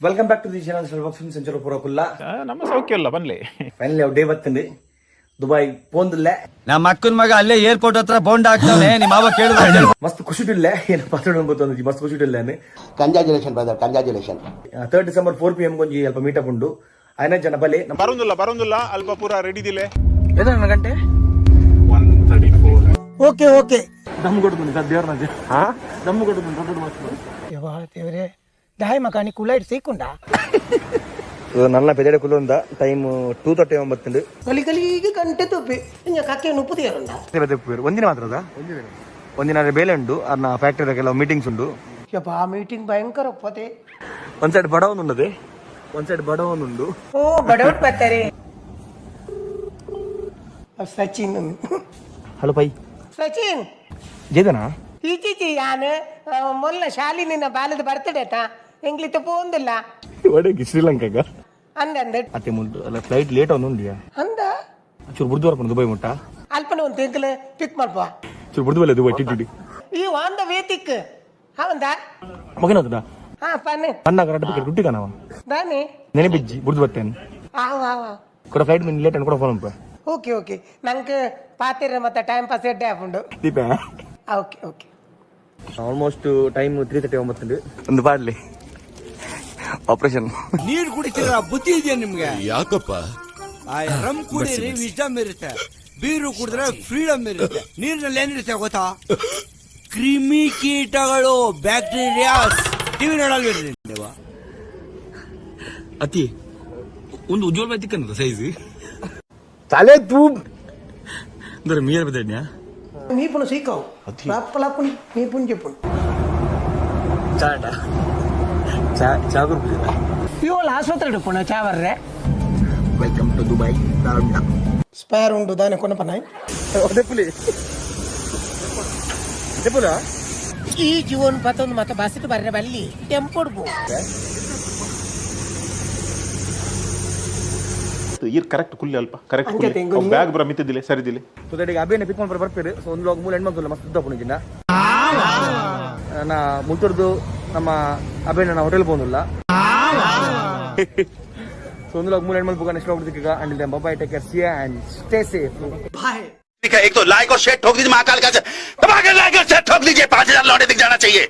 Welcome back to the channel century ಪೂರಕುಲ್ಲ. ನಮ್ಮ ಸೌಖ್ಯ ಅಲ್ಲ ಬನ್ಲಿ. ಫೈನಲಿ ಅವ್ ಡೇ ಬತ್ತಂಡು, ದುಬೈ ಪೋಂದಿಲ್ಲ. ನಮ್ಮ ಅಕ್ಕನ ಮಗ ಅಲ್ಲೇ ಏರ್ಪೋರ್ಟ್ ಹತ್ರ ಬೋಂಡ್ ಹಾಕ್ತಾನೆ. ನಿಮ್ಮ ಮಾವ ಕೇಳಿದ್ರೆ ಮಸ್ತ್ ಖುಷಿ ಇಲ್ಲ, ಏನು ಮಾತಾಡೋಣ ಗೊತ್ತೊಂದು, ಮಸ್ತ್ ಖುಷಿ ಇಲ್ಲ. Congratulation brother, congratulation. 3 December 4 PM ಒಂಜಿ ಅಲ್ಪ ಮೀಟಪ್ ಉಂಡು. ಐನ ಜನ ಬಲೆ. ಬರೋದಿಲ್ಲ, ಬರೋದಿಲ್ಲ, ಅಲ್ಪ ಪೂರ ರೆಡಿ ದಿಲೆ. ಗಂಟೆ? 1:34. Okay okay. ದಮ್ ಕೊಡ್ತೀನಿ ದೇವ್ರನ, ದಮ್ ಕೊಡ್ತೀನಿ ದೊಡ್ಡ ಮಸ್ತ್. ದೇವ್ರೆ, ದಾಯ ಮಕಾನಿ ಕುಲೈಟ್ ಸೀಕುಂಡ. ನನ್ನ ಪೆದಡೆ ಕುಲುಂದ ಟೈಮ್ 2:30 ಒಂಬತ್ತುಂಡು. ಗಲಿ ಗಲಿಗೆ ಗಂಟೆ ತುಪ್ಪಿ ಇಂಜ ಕಕ್ಕೆ ಉಪ್ಪು ತೀರುಂಡ. ಒಂದಿನ ಮಾತ್ರ ಅದ, ಒಂದಿನ ಬೇಲೆ ಉಂಡು. ಅರ್ನ ಫ್ಯಾಕ್ಟರಿ ಕೆಲವು ಮೀಟಿಂಗ್ಸ್ ಉಂಡು. ಯಪ್ಪ, ಆ ಮೀಟಿಂಗ್ ಭಯಂಕರ ಒಪ್ಪತೆ. ಒಂದ್ ಸೈಡ್ ಬಡವನ್ ಉಂಡದೆ, ಒಂದ್ ಸೈಡ್ ಬಡವನ್ ಉಂಡು. ಓ, ಬಡವಟ್ ಬರ್ತಾರೆ ಸಚಿನ್. ಹಲೋ ಪೈ. ಸಚಿನ್. ಜೇದನಾ? ಈಚೀಚಿ ಯಾನ್ ಮೊಲ್ಲ ಶಾಲಿನಿನ ಬಾಲದ ಬರ್ತಡೇ ತಾ ಎಂಗ್ಲಿತ ಪೋಂದಿಲ್ಲ. ಒಡೆಗೆ ಶ್ರೀಲಂಕಾಗ? ಅಂದ ಅಂದ. ಅತ್ತೆ ಮುಂಡು ಅಲ್ಲ, ಫ್ಲೈಟ್ ಲೇಟ್ ಅವನು ಉಂಡಿಯಾ. ಅಂದ. ಚೂರು ಬುಡ್ದು ಬರ್ಕೊಂಡು ದುಬೈ ಮುಟ್ಟ. ಅಲ್ಪನ ಒಂದು ತಿಂಗಳು ಪಿಕ್ ಮಲ್ಪ. ಚೂರು ಬುಡ್ದು ಬಲ್ಲ ದುಬೈ ಟಿಟಿ. ಈ ವಾಂದ ವೇತಿಕ್ ಅವಂದ. ಮಗನದ. ಹಾ ಪನ್ನೆ. ಅನ್ನ ಕರೆಕ್ಟ್ ಬೇಕು ದುಡ್ಡು ಕಣವ. ದಾನೆ? ನೆನಪಿಜ್ಜಿ, ಬುಡ್ದು ಬರ್ತೇನೆ. ಆವ್ ಆವ್ ಆವ್. ಕೂಡ ಫ್ಲೈಟ್ ಮಿನ್ ಲೇಟ್ ಕೂಡ ಫೋನ್. ಓಕೆ ಓಕೆ, ನಂಗೆ ಪಾತಿರ ಮತ್ತೆ ಟೈಮ್ ಪಾಸ್ ಎಡ್ಡೆ ಆಪುಂಡು. ದೀಪ. Okay okay. Almost time 3:30 ಒಂಬತ್ತುಂಡು. ಒಂದು ಪಾಡ್ಲಿ ಆಪರೇಷನ್. ನೀರ್ ಕುಡಿತೀರ, ಬುದ್ಧಿ ಇದೆಯಾ ನಿಮ್ಗೆ? ಯಾಕಪ್ಪ? ಆ ರಮ್ ಕುಡೀರಿ, ವಿಸ್ಡಮ್ ಇರುತ್ತೆ. ಬೀರು ಕುಡಿದ್ರೆ ಫ್ರೀಡಮ್ ಇರುತ್ತೆ. ನೀರಿನಲ್ಲಿ ಏನಿರುತ್ತೆ ಗೊತ್ತಾ? ಕ್ರಿಮಿ ಕೀಟಗಳು, ಬ್ಯಾಕ್ಟೀರಿಯಾಸ್. ಟಿವಿ ನೋಡಲ್ವೇನ್ರಿ ನೀವು? ಅತಿ ಒಂದು ಉಜ್ವಲ್ ಬಾಯ್ ತಿಕ್ಕನ್ನದ ಸೈಜ್. ತಲೆ ತೂ. ಅಂದ್ರೆ ಮೀರ ಬಿದ್ದಣ್ಣ. ಮೀಪುನು ಸೀಕವು ಲಪ್ಪಲಪ್ಪುನಿ ಮೀಪುನ್ ಚೆಪ್ಪುನು. ಚಾಟ ಚಾ ಚಾ ಕುಡ್ಪಿಲ್ಲ. ಇವಳು ಆಸ್ಪತ್ರೆ ಇಡುಪುಣ ಚಾ ಬರ್ರೆ. Welcome to Dubai. Spare ಉಂಡು ದಾನೆ ಕೊನಪನ. ದೆಪ್ಪುಲಿ ದೆಪ್ಪುಲ. ಈ ಜೀವನ್ ಪತ್ತೊಂದು ಮತ್ತೆ ಬಸ್ಸಿಟ್ಟು ಬರ್ರೆ ಬಲ್ಲಿ ಟೆಂಪೋಡ್. ಈರ್ ಕರೆಕ್ಟ್ ಕುಲ್ಲಿ, ಅಲ್ಪ ಕರೆಕ್ಟ್. ಅಂಚೆ. ಕುಲ್ಲಿ ಬ್ಯಾಗ್ ಬರ ಮಿತ್ತಿದ್ದಿಲ್ಲ, ಸರಿದಿಲ್ಲ. ಸೊ ದಡಿಗೆ ಅಬೇನೆ ಪಿಕ್ ಮಾಡ್ಬಾರ ಬರ್ಪೇರು. ಸೊ ಒಂದು ಲಾಗ್ ಮೂಲ ಹೆಣ್ಮಕ್ಳು ಮಸ್ತ್ ಉದ್ದ ಪುಣಿಜಿನ ನಾ ಮುಲ್ತುರ್ದು ನಮ್ಮ ಅಬೇನ ಹೋಟೆಲ್ ಪೋಂದುಲ್ಲ. ಸೊ ಒಂದು ಲಾಗ್ ಮೂಲ ಹೆಣ್ಮಕ್ಳು ನೆಕ್ಸ್ಟ್ ಲಾಗ್ ದಿಕ್ಕ. And then bye, take care, see and stay safe. एक तो लाइक और शेयर ठोक दीजिए। महाकाल का दबा के लाइक और शेयर ठोक दीजिए। 5,000 लौटे दिख जाना चाहिए।